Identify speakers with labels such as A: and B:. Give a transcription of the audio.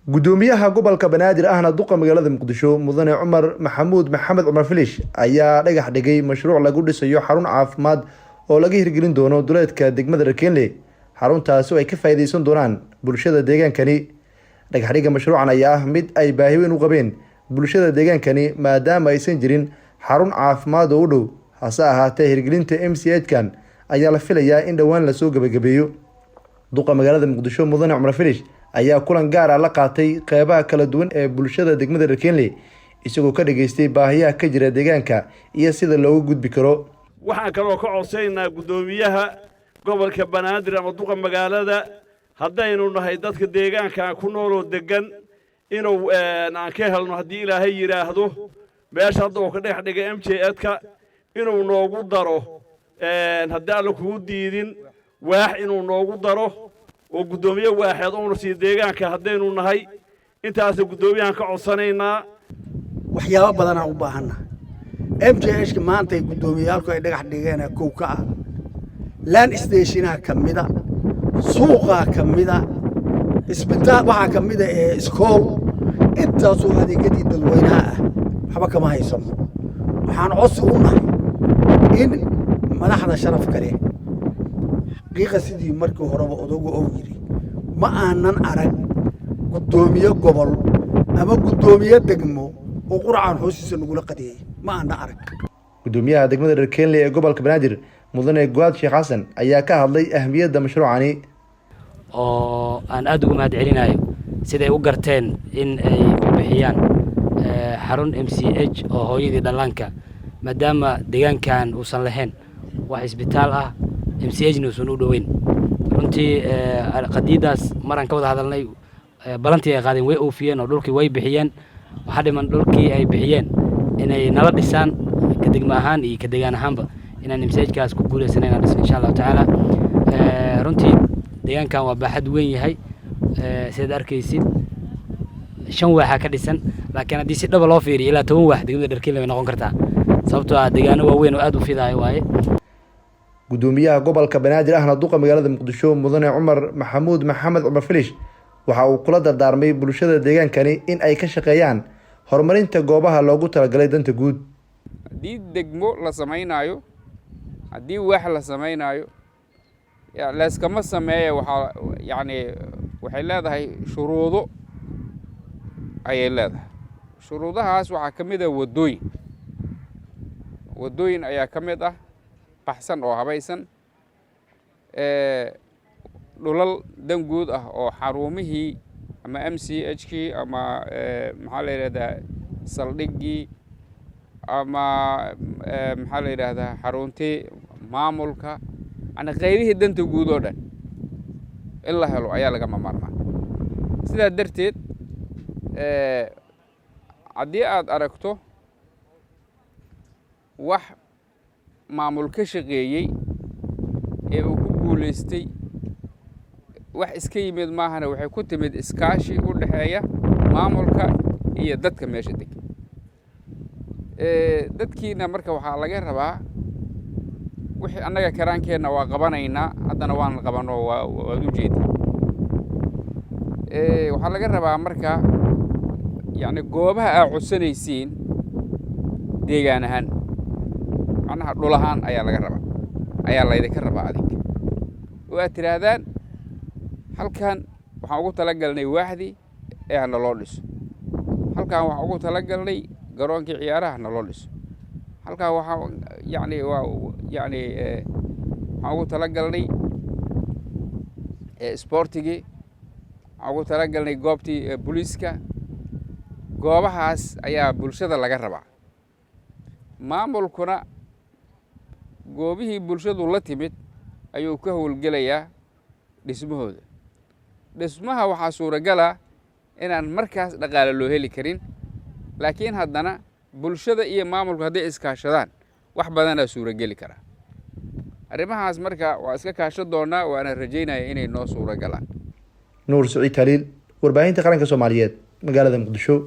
A: Gudoomiyaha gobolka Banaadir ahna duqa magaalada Muqdisho, Mudane Cumar Maxamuud Maxamed Cumar Filish, ayaa dhagax dhigay mashruuc lagu dhisayo xarun caafimaad oo laga hirgelin doono duleedka degmada Dharkenley, xaruntaasi oo ay ka faa'iideysan doonaan bulshada deegaankani. Dhagaxdhigga mashruucan ayaa ah mid ay baahi weyn u qabeen bulshada deegaankani, maadaama aysan jirin xarun caafimaad oo u dhow. Hase ahaatee, hirgelinta MCH kan ayaa la filayaa in dhowaan lasoo gebagabeeyo. Duqa magaalada Muqdisho, Mudane Cumar Filish, ayaa kulan gaar ah la qaatay qeybaha kala duwan ee bulshada degmada Dharkenley, isagoo ka dhageystay baahiyaha ka jira deegaanka iyo sida looga gudbi karo.
B: Waxaan kaloo ka codsaynaa guddoomiyaha gobolka Banaadir ama duqa magaalada, haddaynu nahay dadka deegaankan ku nooloo deggan, inuu aan ka helno, haddii Ilaahay yidhaahdo, meesha hadda uu ka dhex dhigay MCH-ka inuu noogu daro, haddii Alla kugu diidin, waax inuu noogu daro oo guddoomiye waaxeed uuna siiyo deegaanka haddaynu nahay. Intaasa guddoomiyahan ka codsanaynaa.
C: Waxyaabo badanaan u baahanna. MCH-ka maantay guddoomiyeyaalku ay dhagax dhigeena kow ka ah, land stationaha ka mida, suuqaa ka mida, isbitaal waxaa ka mida ee iskool. Intaasoo adeegyadii dadweynaha ah waxba kama haysano. Waxaan codsi u nahay in madaxda sharafka leh, xaqiiqa sidii markii horeba odagu ou yidhi, ma aanan arag guddoomiye gobol ama guddoomiye degmo oo quracaan hoostiisa nagula qadeeyey, ma aanan arag.
A: Gudoomiyaha degmada Dharkenley ee gobolka Banaadir, Mudane Goaad Sheekh Xasan, ayaa ka hadlay ahmiyadda mashruucani.
D: Oo aan aada ugu mahad celinayo siday u garteen in ay u bixiyaan xarun MCH oo hooyadii dhallaanka, maadaama deegaankan uusan lahayn wax isbitaal ah, MCH-na uusan u dhoweyn. Runtii qadiidaas maraan ka wada hadalnay, balantii ay qaadeen way oofiyeen oo dhulkii way bixiyeen. Waxaa dhiman dhulkii ay bixiyeen inay nala dhisaan, ka degmo ahaan iyo ka deegaan ahaanba, inaan MCH-kaas ku guuleysana inaan dhisno, insha Allahu tacaala. Runtii deegaankan waa baaxad weyn yahay. Sidaad arkaysid, shan waaxaa ka dhisan, laakiin haddii si dhaba loo fiiriyo, ilaa 10 waax degmada Dharkeenle way noqon kartaa, sababtoo ah deegaano waaweyn oo aad u fidaayo waaye.
A: Gudoomiyaha gobolka Banaadir ahna duqa magaalada Muqdisho, Mudane Cumar Maxamuud Maxamed Cumar Filish, waxa uu kula dardaarmay bulshada deegaankani in ay ka shaqeeyaan horumarinta goobaha loogu talagalay danta guud.
E: Haddii degmo la samaynaayo, haddii waax la samaynaayo, layskama sameeya. Waxaa yacni waxay leedahay shuruudo ayay leedahay. Shuruudahaas waxaa ka mid ah waddooyin. Waddooyin ayaa ka mid ah baxsan oo habaysan, dhulal dan guud ah oo xarumihii ama MCH-kii ama maxaa la yidhahdaa saldhiggii ama maxaa la yidhahdaa xaruntii maamulka, yani qaybihii danta guud oo dhan in la helo ayaa lagama maarmaan. Sidaa darteed, haddii aad aragto wax maamul ka shaqeeyey ee uu ku guulaystay, wax iska yimid maahane, waxay ku timid iskaashi u dhexeeya maamulka iyo dadka meesha degan. Dadkiina marka waxaa laga rabaa wixii annaga karaankeenna waa qabanaynaa, haddana waan qabano, waad u jeeda. Waxaa laga rabaa marka, yacni, goobaha aad codsanaysiin deegaan ahaan, macnaha dhul ahaan ayaa laga rabaa, ayaa laydinka rabaa adinka oo aad tidhaahdaan: halkan waxaan ugu talagalnay waaxdii ee ha naloo dhiso, halkan waxaan ugu talagalnay garoonkii ciyaaraha ha naloo dhiso, halkan waxaa yacni waa yacni waxaan ugu talagalnay isboortigii, waxaan ugu talagalnay goobtii booliiska. Goobahaas ayaa bulshada laga rabaa. Maamulkuna goobihii bulshadu la timid ayuu ka howlgelayaa dhismahooda. Dhismaha waxaa suuragala inaan markaas dhaqaale loo heli karin, laakiin haddana bulshada iyo maamulku hadday iskaashadaan, wax badanaa suurageli karaa. Arrimahaas marka waa iska kaashan doonaa, waana rajaynaya inay noo suura galaan.
A: Nuur Siciid Taliil, Warbaahinta Qaranka Soomaaliyeed, magaalada Muqdisho.